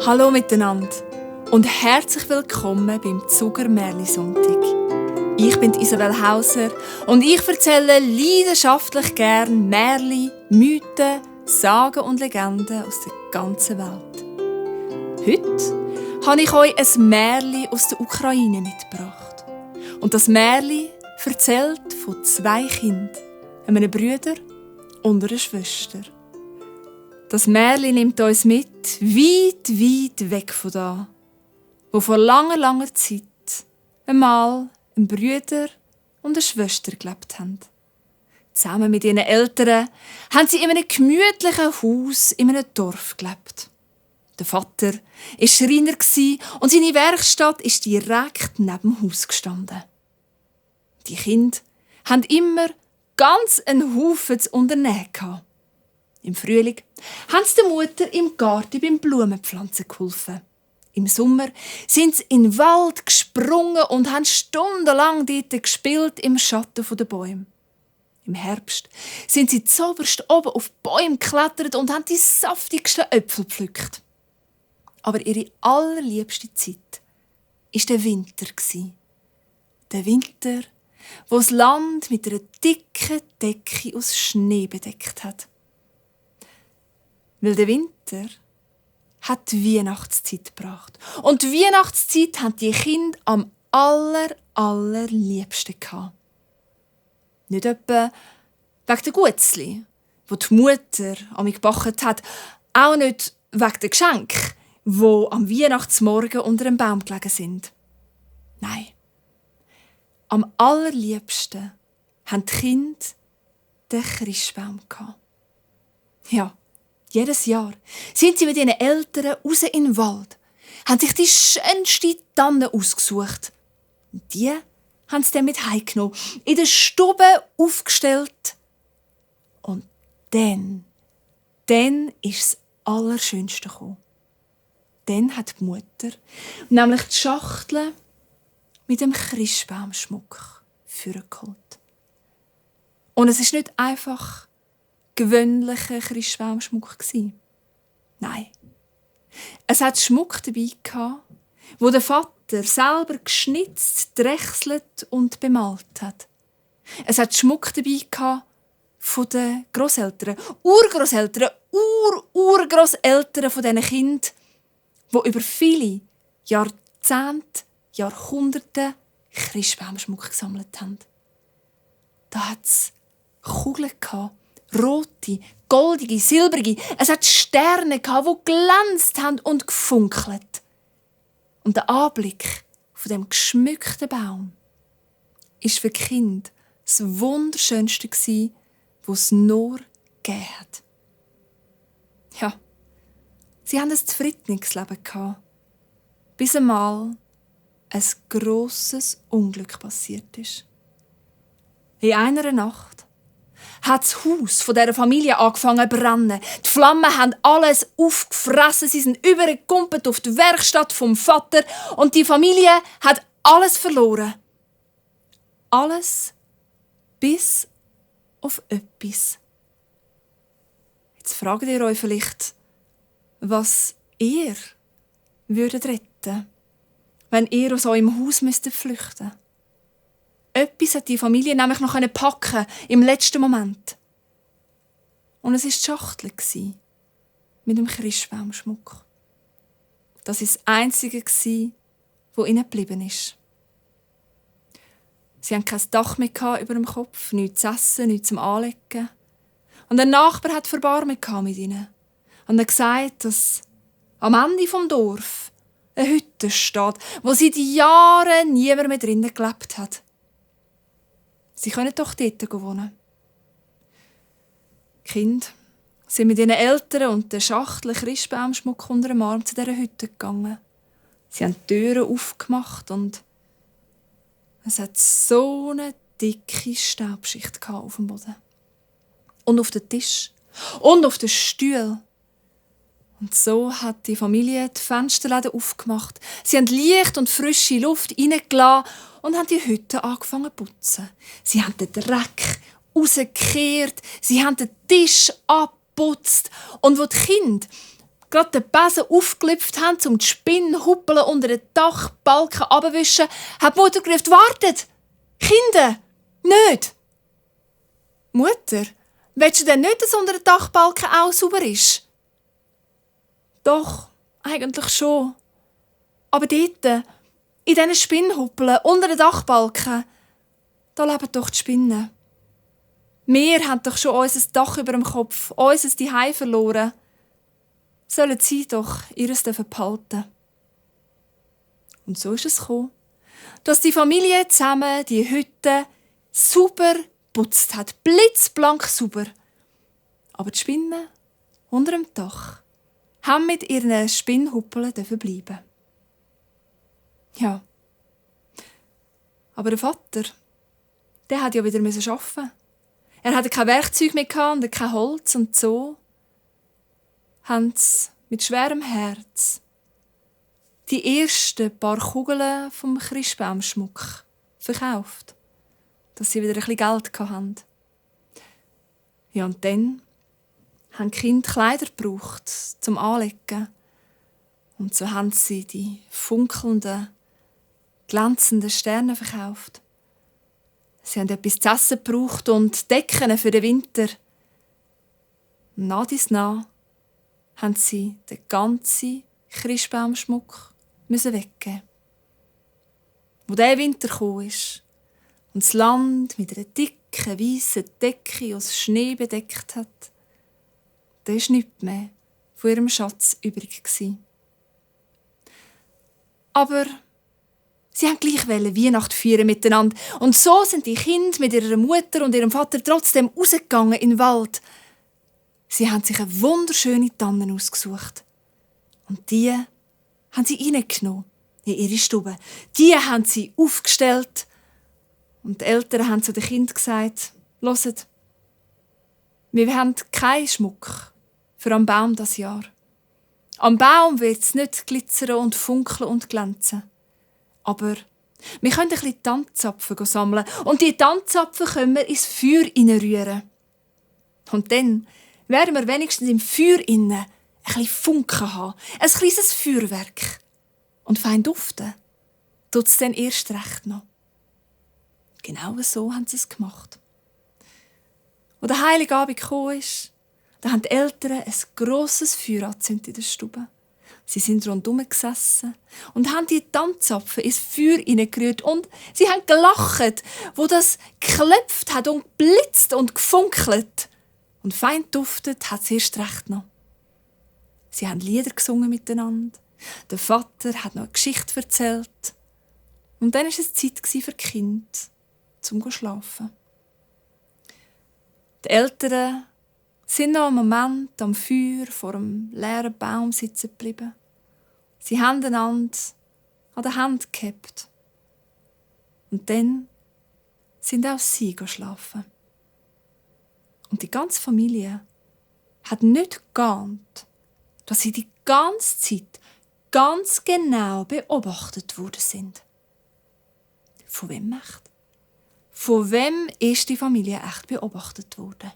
Hallo miteinander und herzlich willkommen beim Zucker-Märli-Sonntag. Ich bin Isabel Hauser und ich erzähle leidenschaftlich gern Märli, Mythen, Sagen und Legenden aus der ganzen Welt. Heute habe ich euch ein Märli aus der Ukraine mitgebracht. Und das Märli erzählt von 2 Kindern, einem Bruder und einer Schwester. Das Märli nimmt uns mit, weit, weit weg von da, wo vor langer, langer Zeit einmal ein Bruder und eine Schwester gelebt haben. Zusammen mit ihren Eltern haben sie in einem gemütlichen Haus in einem Dorf gelebt. Der Vater war Schreiner und seine Werkstatt ist direkt neben dem Haus gestanden. Die Kinder haben immer ganz einen Haufen zu unternehmen gehabt. Im Frühling haben sie der Mutter im Garten beim Blumenpflanzen geholfen. Im Sommer sind sie in den Wald gesprungen und haben stundenlang dort gespielt im Schatten der Bäume. Im Herbst sind sie zuoberst oben auf die Bäume geklettert und haben die saftigsten Äpfel gepflückt. Aber ihre allerliebste Zeit war der Winter. Der Winter, wo das Land mit einer dicken Decke aus Schnee bedeckt hat. Weil der Winter hat die Weihnachtszeit gebracht. Und die Weihnachtszeit haben die Kinder am allerliebsten gehabt. Nicht etwa wegen der Guetzli, die die Mutter an mich gebacken hat. Auch nicht wegen der Geschenke, die am Weihnachtsmorgen unter dem Baum gelegen sind. Nein. Am allerliebsten haben die Kinder den Christbaum gehabt. Ja. Jedes Jahr sind sie mit ihren Eltern raus in den Wald, haben sich die schönste Tanne ausgesucht. Und die haben sie dann mit heimgenommen, in der Stube aufgestellt. Und dann ist das Allerschönste gekommen. Dann hat die Mutter nämlich die Schachtel mit dem Christbaumschmuck vorgeholt. Und es ist nicht einfach gewöhnlicher Christbaumschmuck gsi. Nein. Es hat Schmuck dabei gehabt, wo der Vater selber geschnitzt, drechselt und bemalt hat. Es hat Schmuck dabei gehabt von den Grosseltern, Urgroßeltern, Urgroßeltern von diesen Kindern, die über viele Jahrzehnte, Jahrhunderte Christbaumschmuck gesammelt haben. Da hat es Kugeln gehabt, rote, goldige, silbrige. Es hat Sterne gehabt, die glänzt haben und gefunkelt. Und der Anblick von dem geschmückten Baum ist für die Kinder das Wunderschönste gsi, was es nur gegeben hat. Ja, sie haben ein zufriedenes Leben gehabt, bis einmal ein grosses Unglück passiert ist. In einer Nacht hat das Haus von dieser Familie angefangen zu brennen. Die Flammen haben alles aufgefressen. Sie sind übergekumpelt auf die Werkstatt vom Vater. Und die Familie hat alles verloren. Alles bis auf etwas. Jetzt fragt ihr euch vielleicht, was ihr würdet retten, wenn ihr aus eurem Haus flüchten müsstet. Etwas hat die Familie nämlich noch packen im letzten Moment. Und es war die Schachtel mit dem Christbaumschmuck. Das war das Einzige, das ihnen geblieben ist. Sie hatten kein Dach mehr über dem Kopf, nichts zu essen, nichts zum Anlegen. Und ein Nachbar hat Verbarmen mit ihnen. Und er hat gesagt, dass am Ende des Dorf eine Hütte steht, wo seit Jahren niemand mehr drinnen gelebt hat. Sie können doch dort wohnen. Die Kinder sind mit ihren Eltern und der Schachtel Christbaumschmuck unter dem Arm zu dieser Hütte gegangen. Sie haben die Türen aufgemacht und es hat so eine dicke Staubschicht auf dem Boden. Und auf dem Tisch. Und auf den Stühlen. Und so hat die Familie die Fensterläden aufgemacht. Sie haben Licht und frische Luft reingelassen und haben die Hütte angefangen zu putzen. Sie haben den Dreck rausgekehrt, sie haben den Tisch abgeputzt. Und wo die Kinder gerade den Besen aufgelüpft haben, um die Spinnhuppeln unter den Dachbalken abzuwischen, hat die Mutter gerufen: «Wartet! Kinder! Nicht!» «Mutter, willst du denn nicht, dass unter den Dachbalken auch sauber ist?» «Doch, eigentlich schon. Aber dort, in diesen Spinnhuppeln unter den Dachbalken, da leben doch die Spinnen. Wir haben doch schon unser Dach über dem Kopf, unser Zuhause verloren. Sollen sie doch ihres behalten.» Und so ist es gekommen, dass die Familie zusammen die Hütte sauber geputzt hat, blitzblank sauber. Aber die Spinnen unter dem Dach haben mit ihren Spinnhuppeln bleiben. Ja. Aber der Vater, der hat ja wieder arbeiten. Er hatte kein Werkzeug mehr und kein Holz, und so haben sie mit schwerem Herz die ersten paar Kugeln vom Christbaumschmuck verkauft, dass sie wieder ein bisschen Geld hatten. Ja, und dann haben die Kinder Kleider gebraucht zum Anlegen. Und so haben sie die funkelnden, glänzenden Sterne verkauft. Sie haben etwas zu essen gebraucht und Decken für den Winter. Nach dies nach haben sie den ganzen Christbaumschmuck weggeben. Wo der Winter gekommen ist und das Land mit einer dicken, weißen Decke aus Schnee bedeckt hat, da war nichts mehr von ihrem Schatz übrig. Aber sie wollten gleich Weihnacht feiern miteinander. Und so sind die Kinder mit ihrer Mutter und ihrem Vater trotzdem rausgegangen in den Wald. Sie haben sich eine wunderschöne Tannen ausgesucht. Und die haben sie reingenommen in ihre Stube. Die haben sie aufgestellt. Und die Eltern haben zu den Kindern gesagt: «Hört, wir haben keinen Schmuck für am Baum das Jahr. Am Baum wird es nicht glitzern und funkeln und glänzen. Aber wir können ein bisschen Tannenzapfen sammeln und die Tannenzapfen können wir ins Feuer rühren. Und dann werden wir wenigstens im Feuer ein bisschen Funken haben, ein kleines Feuerwerk. Und fein duften tut es dann erst recht noch.» Genau so haben sie es gemacht. Als der Heilige Abend gekommen ist, da haben die Eltern ein grosses Feuer angezündet in der Stube. Sie sind rundherum gesessen und haben die Tannenzapfen ins Feuer hineingerührt. Und sie haben gelacht, wo das geklopft hat und blitzt und gefunkelt. Und fein duftet hat es erst recht noch. Sie haben Lieder gesungen miteinander. Der Vater hat noch eine Geschichte erzählt. Und dann war es Zeit für die Kinder, zum schlafen. Die Eltern sind noch einen Moment am Feuer vor einem leeren Baum sitzen geblieben. Sie haben einander an der Hand gehabt. Und dann sind auch sie schlafen. Und die ganze Familie hat nicht geahnt, dass sie die ganze Zeit ganz genau beobachtet worden sind. Von wem echt? Von wem ist die Familie echt beobachtet worden?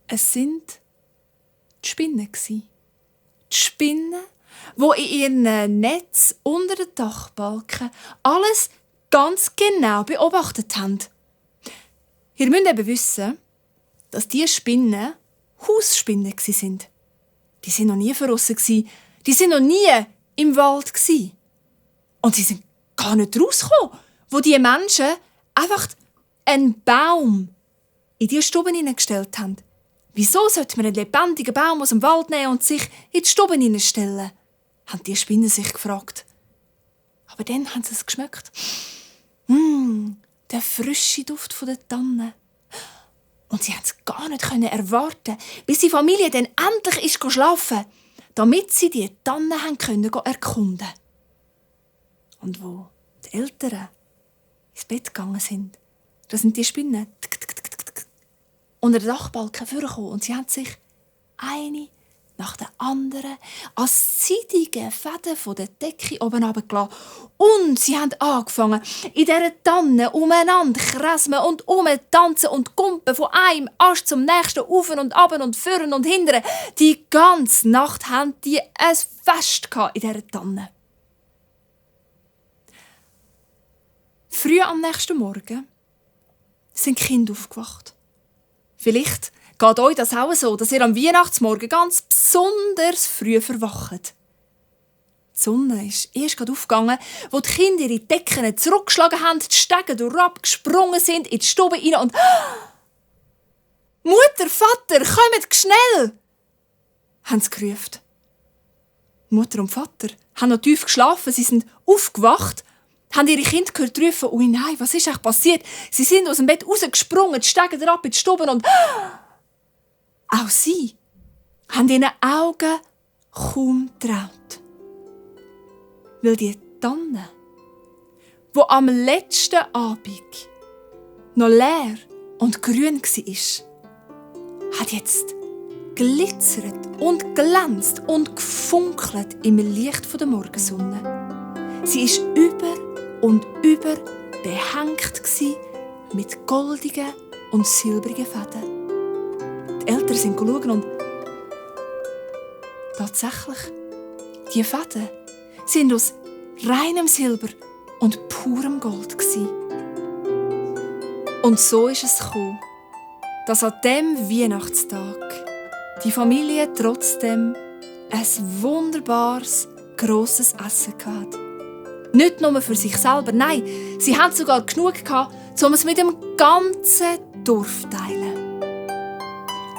Es sind die Spinnen. Die Spinnen, die in ihren Netz unter den Dachbalken alles ganz genau beobachtet haben. Ihr müsst eben wissen, dass diese Spinnen Hausspinnen waren. Die waren noch nie draussen, die waren noch nie im Wald. Und sie sind gar nicht rausgekommen, wo die Menschen einfach einen Baum in die Stube hineingestellt haben. Wieso sollte man einen lebendigen Baum aus dem Wald nehmen und sich in die Stube hineinstellen? Haben die Spinnen sich gefragt. Aber dann haben sie es geschmeckt. Der frische Duft der Tannen. Und sie konnten es gar nicht erwarten, bis die Familie dann endlich ist schlafen, damit sie die Tannen erkunden. Und wo die Eltern ins Bett gegangen sind, da sind die Spinnen unter den Dachbalken vorgekommen und sie haben sich eine nach der anderen als seidige Fäden von der Decke oben runtergelassen. Und sie haben angefangen, in dieser Tanne umeinander kräsmen und tanzen und kumpen von einem Ast zum nächsten, auf und ab und vorn und hindern. Die ganze Nacht haben die ein Fest in dieser Tanne. Früh am nächsten Morgen sind die Kinder aufgewacht. Vielleicht geht euch das auch so, dass ihr am Weihnachtsmorgen ganz besonders früh verwacht. Die Sonne ist erst gerade aufgegangen, wo die Kinder ihre Decken zurückgeschlagen haben, die Stege durchgesprungen sind in die Stube rein und «Mutter, Vater, kommt schnell!» haben sie gerufen. Mutter und Vater haben noch tief geschlafen, sie sind aufgewacht, haben ihre Kinder gehört rufen, «Ui nein, was ist eigentlich passiert?» Sie sind aus dem Bett rausgesprungen, die Stege in die Stube und auch sie haben ihren Augen kaum getraut. Weil die Tanne, die am letzten Abend noch leer und grün war, hat jetzt glitzert und glänzt und gefunkelt im Licht der Morgensonne. Sie war über und über behängt mit goldigen und silbrigen Fäden. Die Eltern sind schauen und tatsächlich, die Fäden sind aus reinem Silber und purem Gold gsi. Und so ist es gekommen, dass an diesem Weihnachtstag die Familie trotzdem ein wunderbares, grosses Essen hatte. Nicht nur für sich selber, nein, sie hatten sogar genug gehabt, um es mit dem ganzen Dorf zu teilen.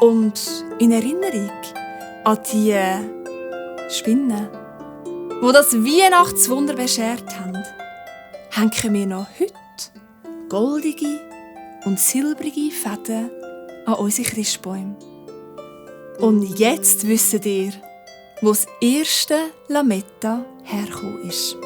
Und in Erinnerung an die Spinnen, die das Weihnachtswunder beschert haben, hängen wir noch heute goldige und silbrige Fäden an unsere Christbäume. Und jetzt wisst ihr, wo das erste Lametta hergekommen ist.